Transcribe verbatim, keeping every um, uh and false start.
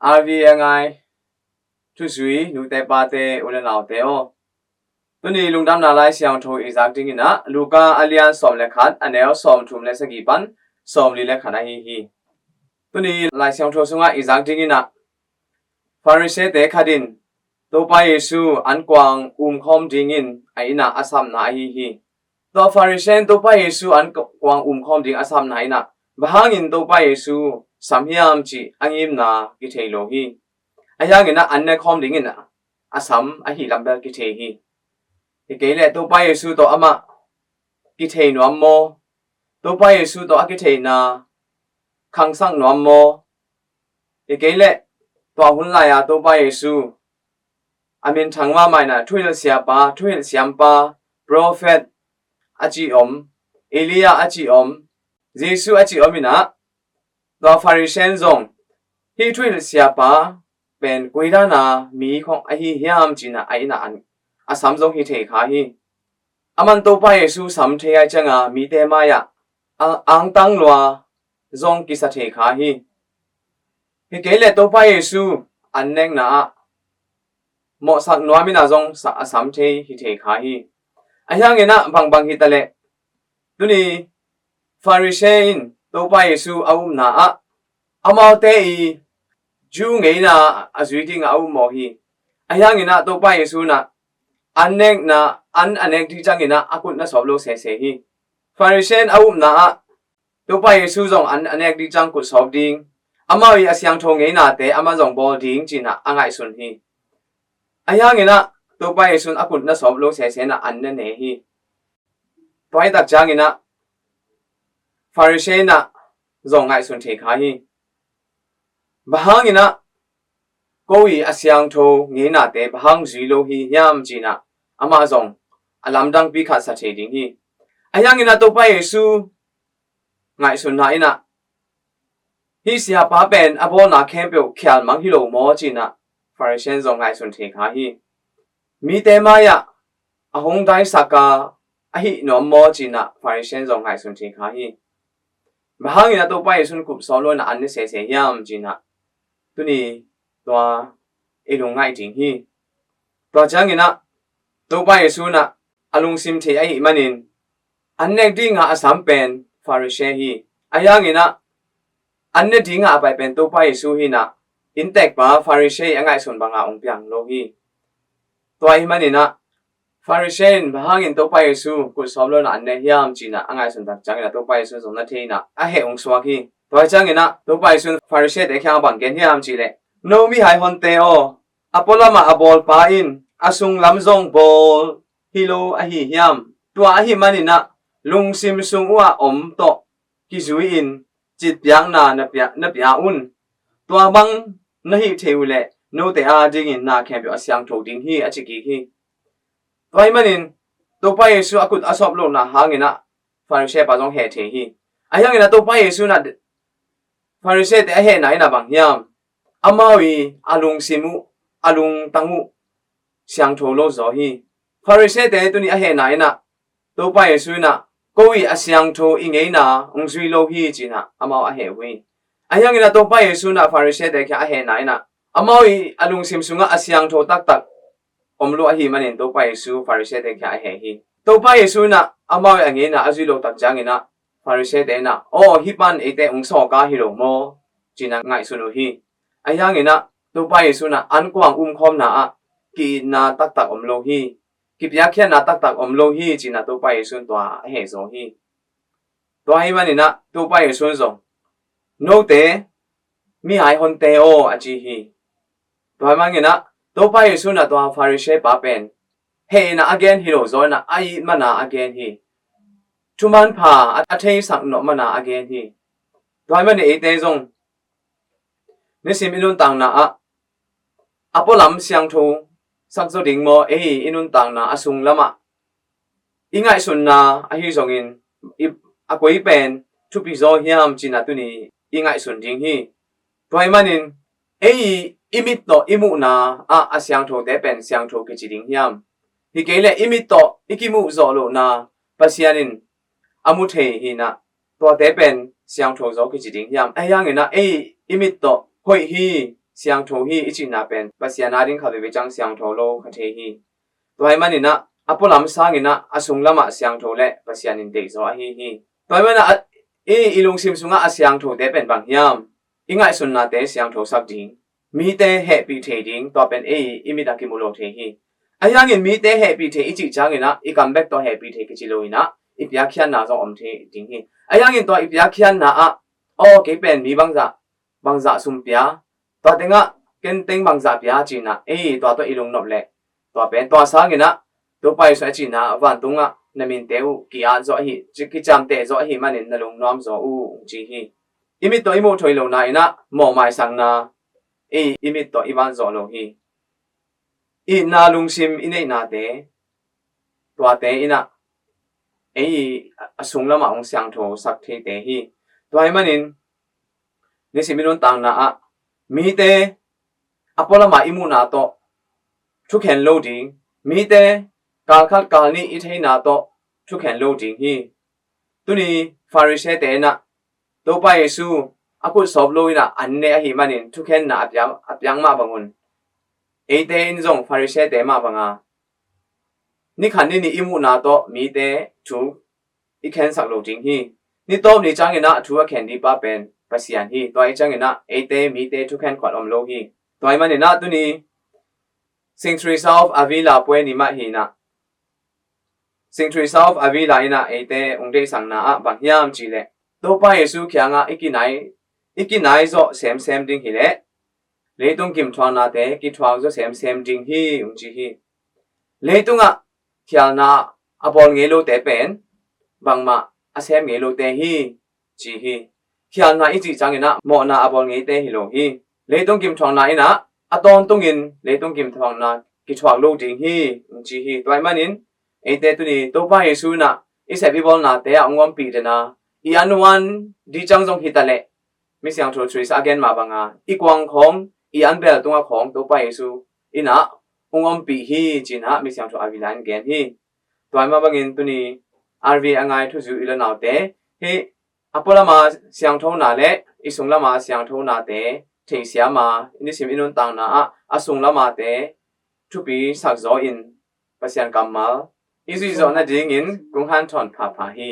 R V A ngai thuzui nute pate u le naute aw. Tuni lungdamna Lai Siangtho i zak dingin ah Luka a lian sawm le khat, a neu sawm thum le sagih pan sawm li le khat ahi hi. Tuni Lai Siangtho sungah i zak dingin ah Farisee-te khat in Topa Jesu ankuang umkhawm dingin a inn ah a samna ahi hi. Tua Farisee in Topa Jesu ankuang umkhawm ding a samna in ah bang hangin Topa Jesu sam hiam cih a ngimna kithei lo hi. Ahi hangin ah an ne khawm dingin ah a sam ahi lam bel kithei hi. Hi kei leh Topa Jesu tawh amah kithei nuam maw? Topa Jesu tawh a kitheina khangsak nuam maw? Hi kei leh tua hun lai-a Topa Jesu a minthang mahmah in ah thuhilh siapa, thuhilh siampa, prophet a ci om, Elijah a ci om, Jesu a ci om in ah tua Farisee in zong hih thuhilh siapa pen koi dan a mi khong ahi hiam ci-in ah a inn ah a sam zong hi thei kha hi. Aman Topa Jesu sam thei ahih ciangin mite mai-ah a-, angtang lua zong kisa thei kha hi. Hi kei leh Topa Jesu an nekna ah mawhsak nuam in ah zong sa-, a sam thei hi thei kha hi. Ahi hangin ah bangbang hi ta leh tuni Farisee in Topa Jesu a upna ah amaute i Jew ngeina a zui ding a um maw hi. Ahi hangin ah Topa Jesu in ah an nekna, an a nek ding ciangin ah a kut na sawp lo sese hi. Farisee in a upna ah Topa Jesu zong an a nek ding ciang kut sawp ding, amau i a siangtho ngeinate amah zong bawl ding ci-in ah a ngaihsun hi. Ahi hangin ah Topa Jesu in a kut na sawp lo sese in ah an na ne hi. Tua hi tak ciangin ah Farisee in ah zong ngaihsun thei kha hi. Bang hangin ah ko i a siangtho ngeinate bang hang zui lo hi hiam ci-in ah amah zong a lamdangpi khat sa thei ding hi. Ahi hangin ah Topa Jesu ngaihsunna in ah hih siapa pen a bawlna khempeuh khial mang hi lo maw ci-in ah Farisee in zong ngaihsun thei kha hi. Mite mai-ah a hong daisak a, a hih nuam maw ci-in ah Farisee in zong ngaihsun thei kha hi. Bang hangin ah Topa Jesu in kut sawp lo in ah an ne sese hiam ci-in ah tuni tua i lungngaih ding hi. Tua ciangin ah Topa Jesu in ah a lungsim thei ahih manin an nek ding a a sam pen Farisee hi. Ahi hangin ah an ne ding a a pai pen Topa Jesu hi-in ah inntekpa Farisee a ngaihsun bang a hong piang lo hi. Tua ahih manin ah Farisee in bang hangin Topa Jesu kut sawp lo in ah an ne hiam ci-in ah a ngaihsun tak ciangin ah Topa Jesu zong na thei in ah a heh hong suak hi. Tua ciangin ah Topa Jesu in Farisee-te kiangah bang gen hiam cih leh, no mihai honte aw, a pualam ah a bawlpa in a sunglam zong bawl hi lo ahi hiam? Tua ahih manin ah lungsim sung uh a om tawh kizui-in citpiakna na pia, na pia un. Tua bang na hih thei uh leh note a dingin na khempeuh a siangtho ding hi, a ci kik hi. Tua ahih manin Topa Jesu a kut a sawp lohna hangin ah Farisee pa zong heh thei hi. Ahi hangin ah Topa Jesu in ah Farisee-te a hehna in ah bang hiam? Amau i a lungsim uh, a lungtang uh siangtho lo zaw hi. Farisee-te tuni a hehna in ah Topa Jesu in ah ko i a siangtho i ngeina hong zui lo hi ci-in ah amau a heh uh hi. Ahi hangin ah Topa Jesu in ah Farisee-te kiang a hehna in ah amau i a lungsim sungah a siangtho taktak om lo ahih manin Topa Jesu Farisee-te kiang a heh hi. Topa Jesu in ah amau i a ngeina a zui lo tak ciangin ah Farisee-te in ah, aw, hih pan eite hong sawk a hi lo maw ci-in ah ngaihsun uh hi. Ahi hangin ah Topa Jesu in ah ankuang umkhawmna ah ki-itna taktak om lo hi. Kipiakkhiatna taktak om lo hi ci-in ah Topa Jesu in tua a heh zaw hi. Tua ahih manin ah Topa Jesu in zong, note mihai honte aw, a ci hi. Tua ahih manin ah Topa Jesu in ah tua Farisee pa pen heh in ah a gen hi lo zaw in ah a it man a a gen hi. Thuman pha a, a theisak nop man a a gen hi. Tua ahih manin eite zong nisim i nuntakna ah a pualam siangtho sak zaw ding maw, ei i nuntakna a sunglam ah i ngaihsunna ahi zongin i, a koi pen thupi zaw hiam ci-in ah tuni i ngaihsun ding hi. Tua ahih manin ei i mit tawh i muhna ah a siangthote pen siangtho kici ding hiam? Hi kei leh i mit tawh i kimuh zawh lohna Pasian in a mu thei hi-in ah tuate pen siangtho zaw kici ding hiam? Ahi hangin ah ei i mit tawh hoih hi, siangtho hi i cihna pen Pasian ading khat veve ciang siangtho lo kha thei hi. Tua ahih manin ah a pualam sangin ah a sunglamah siangtho le Pasian in deihzaw ahi hi. Tua ahih manin ah i, i lungsim sungah a siangthote pen bang hiam? I ngaihsunnate siangthosak ding, mite hehpih thei ding, tua pen ei i mit a kimu lo thei hi. Ahi hangin mite hehpih thei i cih ciangin ah i kam bek tawh hehpih thei kici lo in ah i piakkhiatna zong om thei ding hi. Ahi hangin tua i piakkhiatna ah, aw, kei pen mi bangzah, bangzah sum pia, tua tengah ken teng bangzah pia ci-in ah ei tua tawh i lungnop leh, tua pen tua sangin ah Topa Jesu a cihna vantungah na minte uh ki-at zaw ahi, kiciamteh zaw ahih manin na lungnuam zaw uh, ci hi. I mit tawh i muh thei lohna in ah mawh maisakna, ei i mit tawh i ban zawh lo hi. Itna lungsim i neihnate, tuate in ah ei a sunglamah hong siangthosak theite hi. Tua ahih manin nisim i nuntakna ah mite a pualamah i muhna tawh thukhen lo ding, mite kalkhat kalnih i theihna tawh thukhen lo ding hi. Tuni Farisee-te in ah Topa Jesu a kut sawp lo in ah an ne ahih manin thukhenna a piak, a piak mah bangun eite in zong Farisee-te mah banga ni khat ni nih i muhna tawh mite thu i khensak lo ding hi. Ni tawp ni ciangin ah thu a khen dingpa pen Pasian hi. Tua ahih ciangin ah eite mite thukhen khuat om lo hi. Tua ahih manin ah tuni Saint Teresa of Avila puai ni mah hi in ah, Saint Teresa of Avila in ah eite hong deihsakna ah bang hiam cih leh, Topa Jesu kiangah i kinai, i kinai zawh semsem ding hi leh leitung kimthuaknate kithuak zawh semsem ding hi, hong ci hi. Leitungah khialna a bawl ngei lote pen bangmah a sem ngei lote hi, ci hi. Khialna i cih ciangin ah mawhna a bawl ngeite hi lo hi. Leitung kimthuakna in ah a tawntungin leitung kimthuakna kithuak lo ding hi, hong ci hi. Tua ahih manin eite tuni Topa Jesu in ah i sep i bawlnate ah hong ompih den a, i an huan ding ciang zong hi ta leh, Misiangtho Teresa a gen mah banga i kuang khawng, i an bel tungah khawng Topa Jesu in ah hong ompih hi, ci-in ah Misiangtho Avila in gen hi. Tua ahih mah bangin tuni R V A ngai thuzui i la naute, hih a pualama siangthona le i sunglama siangthonate theihsiam a, i nisim i nuntakna ah a sunglamate thupi sakzaw in Pasian kammal i zuihzawh nadingin kong hanthawn phapha hi.